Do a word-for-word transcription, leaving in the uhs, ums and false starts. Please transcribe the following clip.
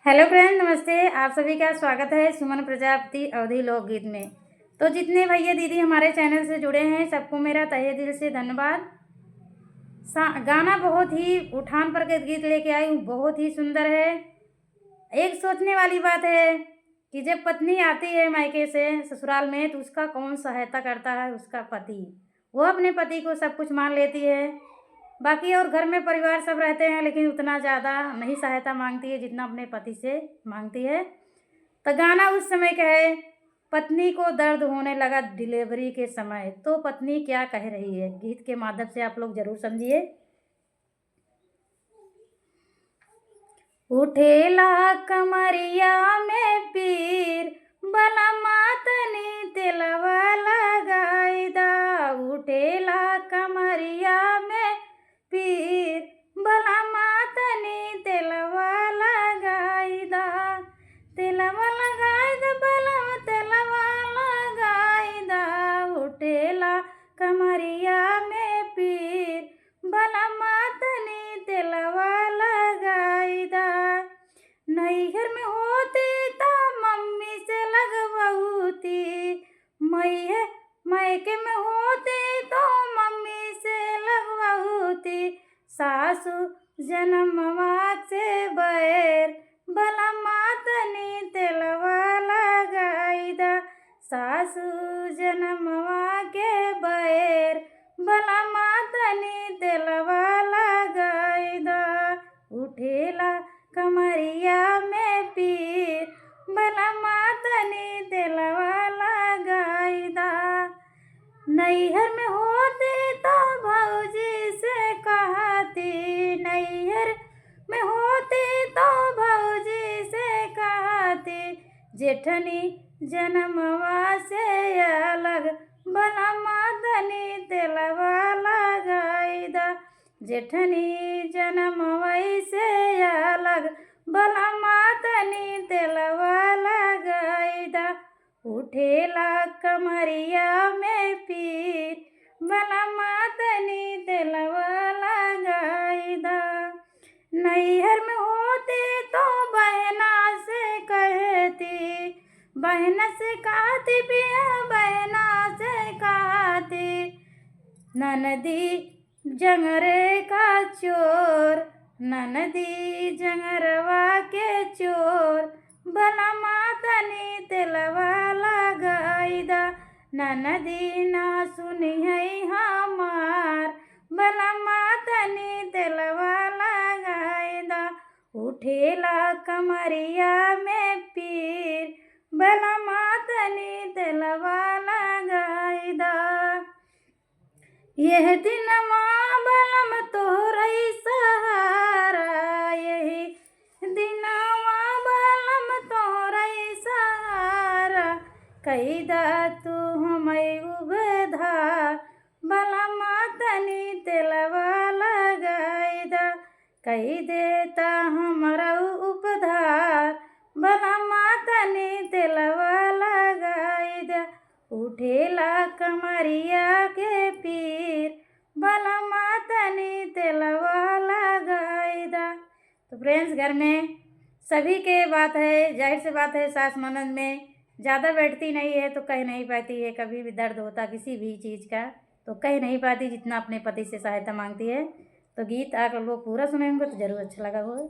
हेलो फ्रेंड, नमस्ते। आप सभी का स्वागत है सुमन प्रजापति अवधी लोकगीत में। तो जितने भैया दीदी हमारे चैनल से जुड़े हैं, सबको मेरा तहे दिल से धन्यवाद। सा-, गाना बहुत ही उठान पर के गीत लेके आई हूँ, बहुत ही सुंदर है। एक सोचने वाली बात है कि जब पत्नी आती है मायके से ससुराल में, तो उसका कौन सहायता करता है? उसका पति। वो अपने पति को सब कुछ मान लेती है, बाकी और घर में परिवार सब रहते हैं, लेकिन उतना ज़्यादा नहीं सहायता मांगती है जितना अपने पति से मांगती है। तो गाना उस समय का है, पत्नी को दर्द होने लगा डिलीवरी के समय, तो पत्नी क्या कह रही है, गीत के माध्यम से आप लोग जरूर समझिए। उठेला कमरिया में पीर, बलमा तनी तेलवा लगाई दा। उठेला कमरिया में पीर, बलमा तनी तेलवा लगाई दा। तेलवा लगाई दा बलमा, तेलवा लगाई दा। उठेला कमरिया में पीर, बलमा तनी तेलवा लगाई दा। नैहर में होती त मम्मी से लगवती, मैहर, मायके में होती तो मम्मी से लगवती। सासू जनमवा से बैर, बलमा तनी तेलवा लगाई दा। सासू जनमवा के बैर, बलमा तनी तेलवा लगाई दा। उठेला कमरिया में पीर, बलमा तनी तेलवा लगाई दा। नैहर में होती तो भौजी से कहती, नैहर में होती तो भौजी से कहती, जेठनी जनमवा से अलग, बलमा तनी तेलवा लगाई दा। जेठनी जनमवा से अलग, बलमा तनी तेलवा लगाई दा। उठेला कमरिया में पीर, बलमा तनी तेलवा लगाई दा। नैहर में होती तो बहना से कहती, बहना से कहती पिया, बहना से कहती, ननदी जंगरे का चोर, ननदी जंगरवा के चोर, बलमा तनी तेलवा लगाई दा। ननदी ना सुनी है हमार, बलमा तनी तेलवा लगाई दा। उठेला कमरिया में पीर, बलमा तनी तेलवा लगाई दा। यह दिनवा बलम तोहरई सहारा, यही दिनवा बलम तोहरई सहारा, कई दा तू हमई उबधार, बलमा तनी तेलवा लगाई दा। कई देता हमरा उपधार, बलमा तनी तेलवा लगाई दा। उठेला कमरिया के पीर, बलमा तनी तेलवा लगाई दा। तो फ्रेंड्स, घर में सभी के बात है, जाहिर सी बात है, सास ननद में ज़्यादा बैठती नहीं है तो कह नहीं पाती है, कभी भी दर्द होता किसी भी चीज़ का तो कह नहीं पाती जितना अपने पति से सहायता मांगती है। तो गीत आप लोग पूरा सुने होंगे तो ज़रूर अच्छा लगा होगा।